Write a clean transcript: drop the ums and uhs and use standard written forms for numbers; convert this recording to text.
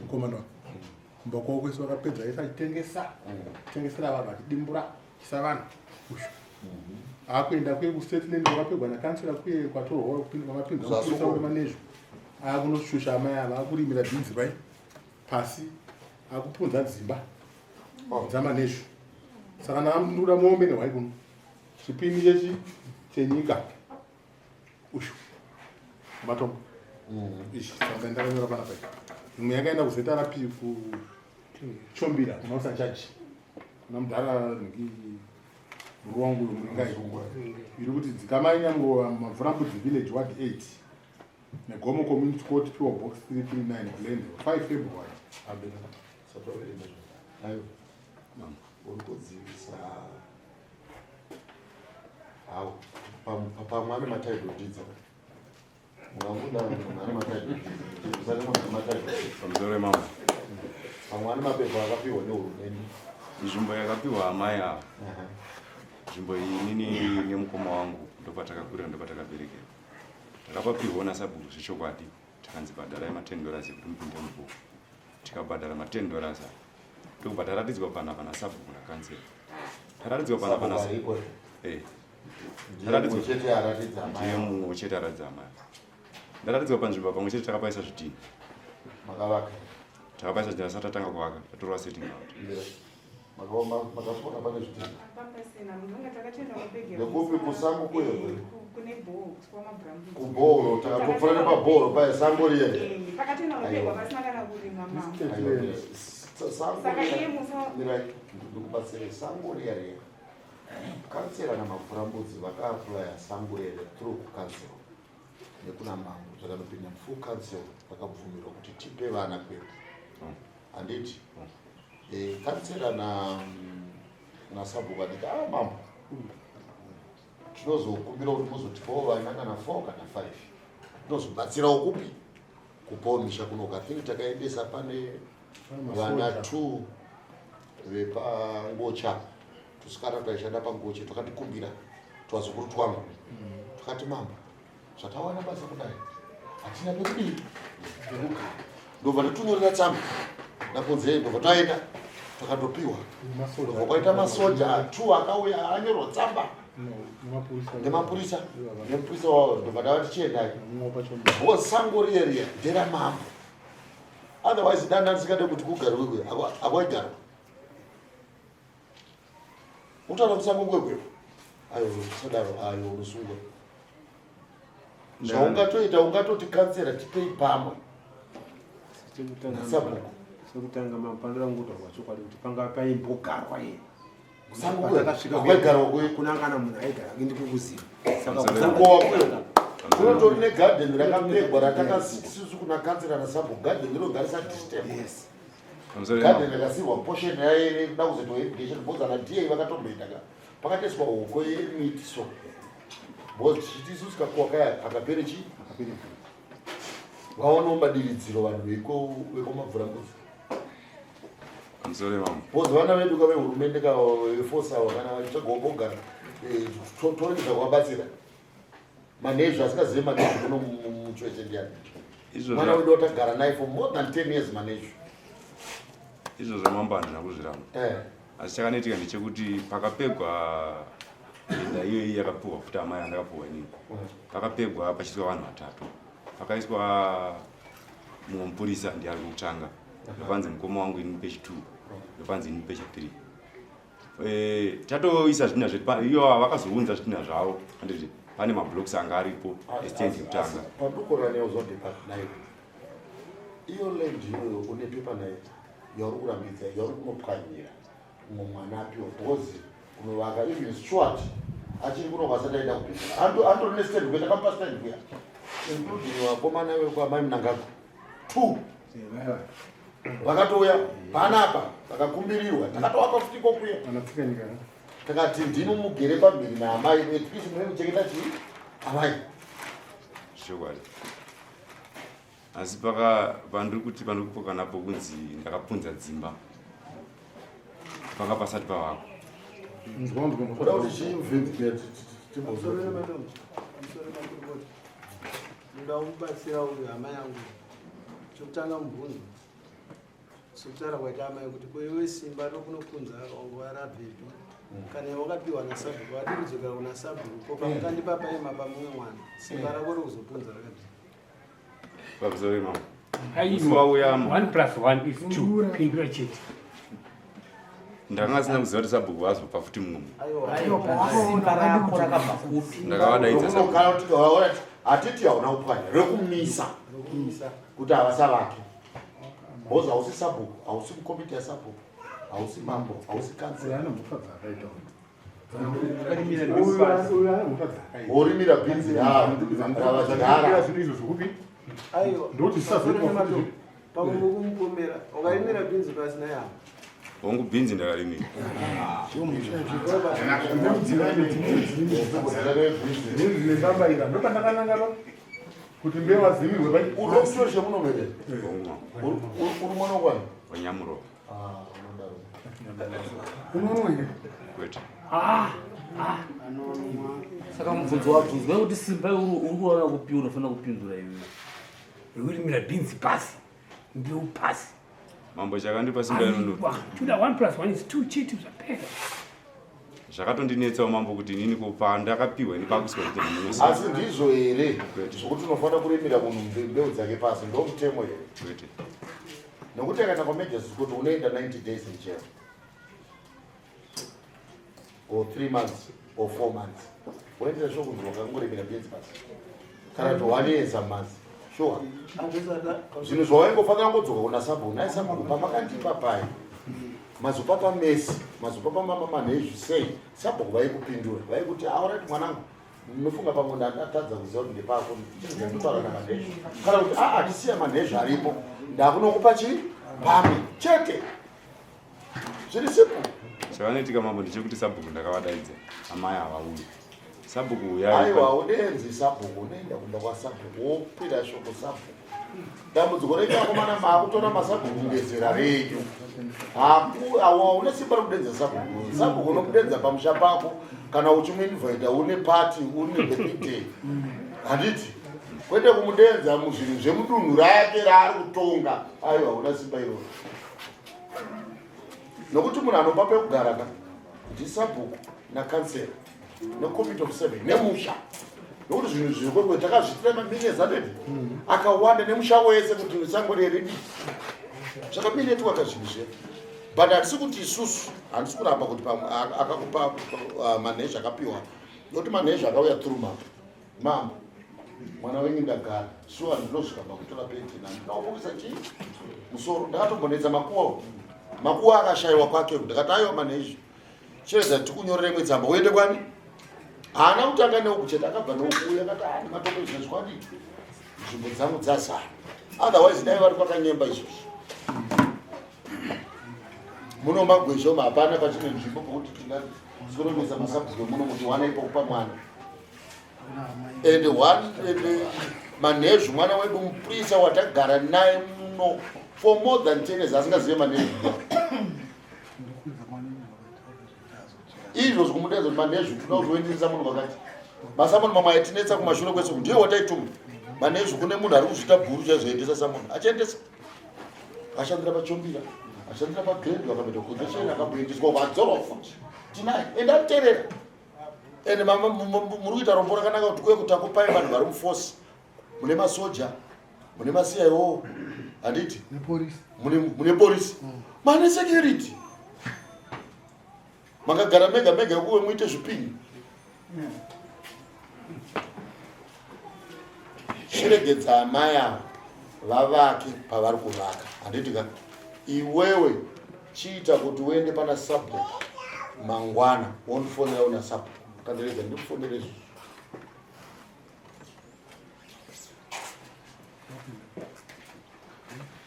Mukomana kumba kwavo kwese vakapedza vese achitengesa tengesera vanhu achidimbura chisa vanhu ushu akuenda kuye kusetland kwakapegwa nakansela kuye kwatorwa kwamapinzwa mapurisa wemanejo akunoshusha amai ava akurimira bhinzi pai pasi akupunza dzimba oh. dzamanejo saka ndikuda mombe nehwai kuno chipini chechi chenyika ushu matombo ichi saka ndakanyora panapa imwe yakaenda kuZRP kuchombira kuna usachaji kuna mudhara niki ruwangu uyo muringai iri kuti dzikamai nyangova mabvurambudzi village ward 8 negomo community court po box 339 Glendale 5 February. Ayo uri kudzivisa Hawu, pamwe ane matitle deeds. Ungangoda munhu ane matitle deeds. Usane munhu ane matitle deeds. Pamusoro mambo. Pamwe ane mapepa akapiwa nehurumende. Nzvimbo yakapiwa amai ava. Nzvimbo iyi inini nemukoma wangu ndopatakakurira ndopatakaberekerwa. Takapapiwa nasabhuku zvechokwadi takanzi bhadharai ma 10 dollars ekuti mupinde mubhuku. Tikabhadhara ma 10 dollars aya. Ndokubva taratidzwa panapa nasabhuku nakansela. Taratidzwa panapa na eh. Taratidzwa chete aratidza amai. Ndiye mumwe chete aratidza amai. Ndaratidzwa panzvimbo pamwe chete takapaisa zvidhina. Makavaka. Takapaisa zvidhina sati tatanga kuvaka tatorwa setting out. Makapona pane zvidhina. Nekupi kusango kuye kubhoro takatopfura nepabhoro paye sango riye. Pakatenda mapegwa pasina kana kurimwa mama. Ndikubatsire sango riya riya kansera namabvurambudzi vakaapulaya sango riya riya through kukansel nekuna mambo zvakanopinda mufull council vakabvumirwa kuti tipe vana kwedu handiti kansera nasabhuku anditi a mambo tinozokumbira kuti muzotipawo vana kana 4 kana 5 tinozobatsirawo kupi kupawo misha kunoka think takaendesa pane vana 2 vepangocha tusikana twaishanda pangocha twakatikumbira twazukuru twangu twakati mambo zvatawana basa kudai hatina pekudii pekugara ndobva ndatunyorera tsamba ndakunzei ndobva taenda twakandopiwa ndobva kwaita masoja two akauya anyorwa tsamba nemapurisa nemupurisa wavo ndobva ndava tichiendai because sango riya riya nderamambo otherwise danda ndisingade kuti kugarwe kuya akwaigarwa utaura musango kwekwe ayo usadaro ayo unosungwa zvaungatoita ungatoti kansera tipei pamwe nasabhuku sekutanga mapandira kungotaurwa chokwadi kuti panga paimbogarwa here Akaigarwa kuye kuna kana munhu aigara ndikukuziva kukowa kuyo kunotori negadheni rakapegwa ratakasisusu kuna kansera nasabhuku gadheni rinogarisa disturb yes gadheni rakasirwa portion yaye kuda kuzoitwa irrigation because ana da vakatomboenda ka pakatoiswa hoko yemiti so because tichiti isusu kakuwa kaya akapere chii vaonawo madiridziro vanhu vekomabvurambuzi Because vana vedu ka vehurumende ka veforce ava kana vachitsvagawo pokugara eh, toregedza kuvabatsira manezvo asingazive manezvo kuno muchwese ndiyani mwana wedu watagara naye for more than 10 years manezvo Izvozvo mambo handina kuzviramba eh. Asi chakanoitika ndechekuti pakapegwa minda iyoyi yakapiwa futi amai andakapiwa inini pakapegwa pachiiswa vanhu vatatu pakaiswa mumwe mupurisa ndiye ari kutanga ndopanzi mukoma wangu ini pechi 2 ndopanzi ini pechi 3 eh, tatoisa zvidhina zvedu iyo vakazounza zvidhina zvavo anditi pane mablocks anga aripo estand yekutanga Iyo land iyoyo une pepa nayo yauri kurambidza yauri kunopwanyira umwe mwana apiwa because kunovaka even Stuart achiri kuno kwasati aenda kupika antori nestand kuya takamupa stand kuya including vakomana vekwamai Mnangagwa two vakatouya panapa vakakumbirirwa takatovapa futi kokuya takati ndimi mugere pamberi naamai at least mune kuchengeta chii amai Chokwadi. Asi paka pandiri kuti pandiri kupoka napo kunzi ndakapunza dzimba panga pasati pavako. Kuda kuti chii Ndoda kubatsira uyu hama yangu. Chekutanga mubvunzo. Sokutaura kwaita amai kuti ko iwe simba rokunopunza wanguva rabvepi kana iwe wakapiwa nasabhuku wadi kudzokera kuna sabhuku ko pamukandipa paima pamumwe mwana simba rako rokuzopunza rakabvi. Pamusoro mama. Musi wauya 1 plus 1 is 2. Pindura chete. Ndakanga sina kuziva kuti sabhuku vazopa futi mumwe. Simba rako rakabva kupi? Ndakavadaidza sabhuku. Kana kuti waona hatiti hauna kupwanya rekumisa kuti havasavake. Because hausi sabhuku, hausi mukomiti yasabhuku, hausi mambo, hausi kansela. Uyu ane mhosva dzaakaita uyu. Akarimira Uyu bhinzi pasi. uyu ane mhosva dzaakaita. Worimira bhinzi ravachagara. Zvinhu izvo zvekupi? Aiwa. Ndokuti zvisazoitwa futi. Pakumbokumupomera wakarimira bhinzi pasi naye apa. Hongu bhinzi ndakarimira. Bhinzi nembambaira ndopandakanangana kuti mbeu adzimirwe pai. Unokutora chemunomere. Hongu mama. Uri mwana wani? Wanyamurova. Ah, unodaro. Unonwa here? Kwete. Saka mubvunzo wabvunzwa kuti simba uri kuona kupi unofanira kupindura iwewe. Rekurimira bhinzi pasi. Mbeu pasi. Mambo chakandipa simba inono. Aiwa. Chuda 1 plus 1 is 2 chete zvapera. Zvakatondinetsawo mambo kuti inini kupa ndakapiwa ini pakuiswa kuti mumwe simba. Asi ndizvo here Kwete. zvokuti unofanira kurimira munhu mbeu dzake pasi ndo mutemo here? Kwete. Nokuti akaita kwamagistrate kuti unoenda 90 days in jail or 3 months or 4 months woendera sure kunzi wakangoremera bhinzi pasi kana kuti one year some months sure zvinhu zvawaingofanira kungodzoka kuna sabhuku naye sabhuku pamakandipa pai mazopa pamesi mazopa pamama manhezvi sei sabhuku vaikupindura vaikuti aurati mwanangu ndinofunga pamwe ndatadza kuziva kuti ndepako ndotaura namanhezvi kana kuti aa tisiya manhezvi aripo ndakunokupa chii pamwe chete zviri simple. Chakanoitika mambo ndechekuti sabhuku ndakavadaidza amai havauyi. Sabhuku uyai. Aiwa udenzi sabhuku unoenda kumba kwasabhuku wokwira shoko sabhuku. Dambudziko renyu akomana maakutora masabhuku ngezera renyu. Haku awa une simba rekudenza sabhuku. Sabhuku unomudenza pamusha pako kana uchimuinvita une party une birthday. Handiti? Kwete kumudenza muzvinhu zvemudunhu rake raari kutonga. Aiwa una simba iroro. Nokuti munhu anopa pekugara ka ndisabhuku nakansela necommittee of seven nemusha nokuti zvinhu zviri kwekwe takazviitira mamillions atedi akawanda nemusha wese kuti sango reridi zvakaminetiwa ka zvinhu zvedu but hatisi kuti isusu handisi kuramba kuti pamwe akakupa manhezvi akapiwa nokuti manhezvi akauya through mambo mambo mwana wenyu ndagara shuwa ndinosvika pakutora penjeni handinaubukisa chii musoro ndakatombonetsa makuwa makuwa akashayiwa kwake ndakati aiwa manhezvi chireza tikunyorere imwe tsamba uende kwani haana kutanga neuku chete akabva neuku uya akati ani matombo izvo zvikwadi nzvimbo dzangu dzazara otherwise dai vari kwakanyemba izvozvo muno magwezho hapana pachine nzvimbo pokuti tingazoronesa masabhuku emuno kuti wanai pokupa mwana and one and manhezvu mwana wedu mupurisa watagara naye muno for more than 10 years asingazive manhezvu izvo zvikumudaidza kuti manhezvu tinoda kuzoenderesa munhu vakati masamoni mamwe aitinetsa kumashure kwese ndiye wataituma manhezvu kune munhu ari kuzviita bhuru chaizoendesa samoni achiendesa ashandira pachombira ashandira pagrade vakamboita concession akamboendeswa vadzorofa tinaye ende aterera ende muri kuita rombo rakanaka kuti kuye kutakupai vanhu vari muforce mune masoja mune maCIO handiti mune polisi mane security makagara mega mega kuwe muite zvipinyi chiregedza amai ava vavake pavari kuvaka handiti ka iwewe chiita kuti uende pana sabhuku mangwana wondifonera una sabhuku kandirega ndikufonere izvozvo.